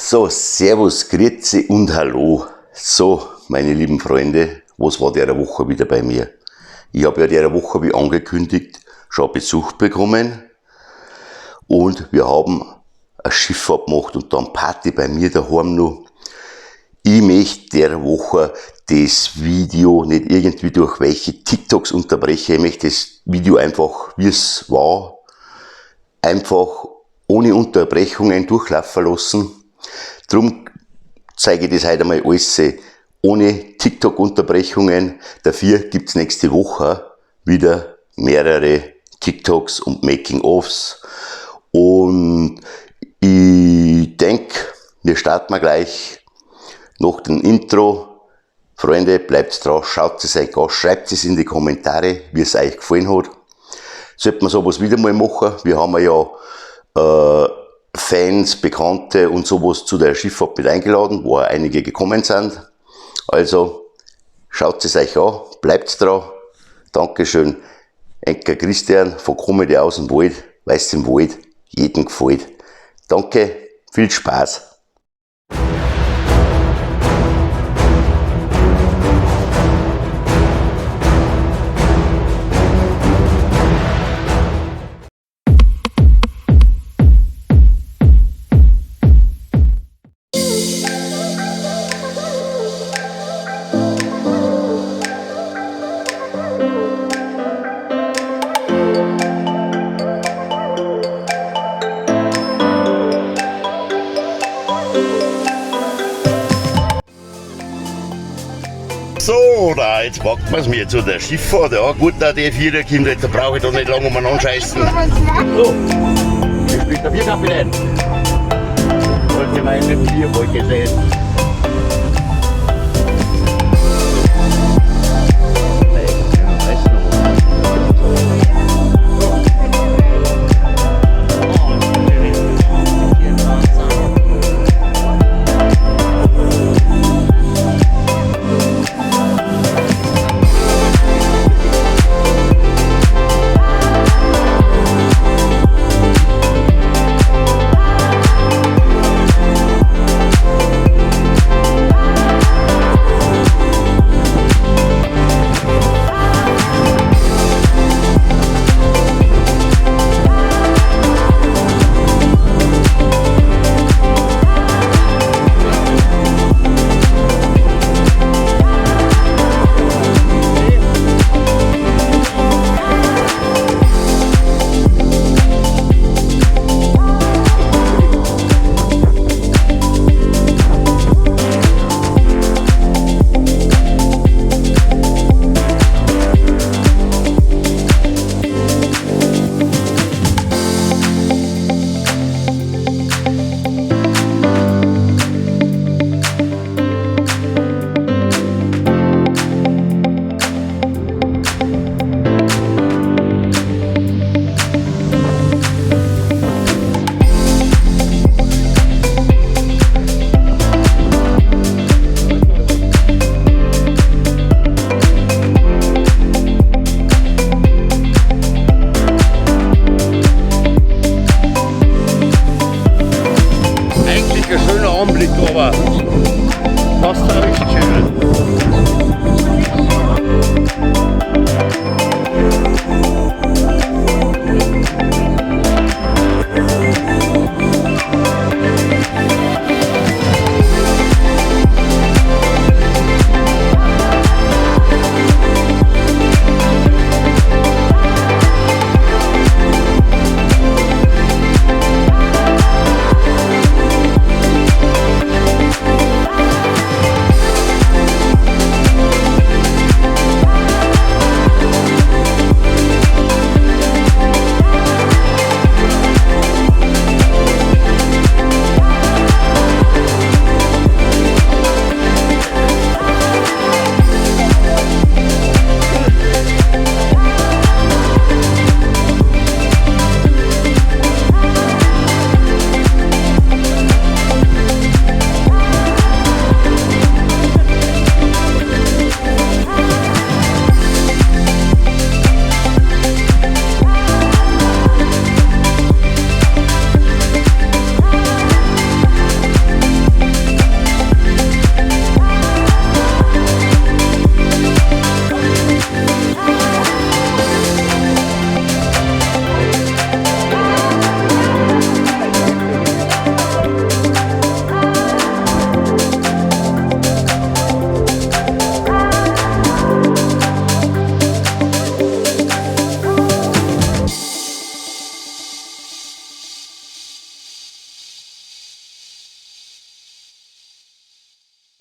So, Servus, Grüezi und Hallo. So, meine lieben Freunde, was war der Woche wieder bei mir? Ich habe ja der Woche, wie angekündigt, schon Besuch bekommen. Und wir haben ein Schifffahrt gemacht und dann Party bei mir daheim noch. Ich möchte der Woche das Video nicht irgendwie durch welche TikToks unterbrechen. Ich möchte das Video einfach, wie es war, einfach ohne Unterbrechungen durchlaufen lassen. Drum zeige ich das heute einmal alles ohne TikTok-Unterbrechungen. Dafür gibt's nächste Woche wieder mehrere TikToks und Making-ofs. Und ich denk, wir starten mal gleich nach dem Intro. Freunde, bleibt dran, schaut es euch an, schreibt es in die Kommentare, wie es euch gefallen hat. Sollte man sowas wieder mal machen? Wir haben ja Fans, Bekannte und sowas zu der Schifffahrt mit eingeladen, wo auch einige gekommen sind. Also schaut es euch an, bleibt dran. Dankeschön, Enker Christian von Comedy aus dem Wald, weil's im Wald jedem gefällt. Danke, viel Spaß. So, da, jetzt packen wir's mir zu der Schifffahrt. Ja, gut, da die Vierer kommt, jetzt brauche ich doch nicht lange umeinander scheißen. So, hier spricht der Bierkapitän. Wollte meine Bierwolke sehen. Eigentlich ein schöner Anblick, aber passt auch richtig schön.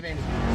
Wenig.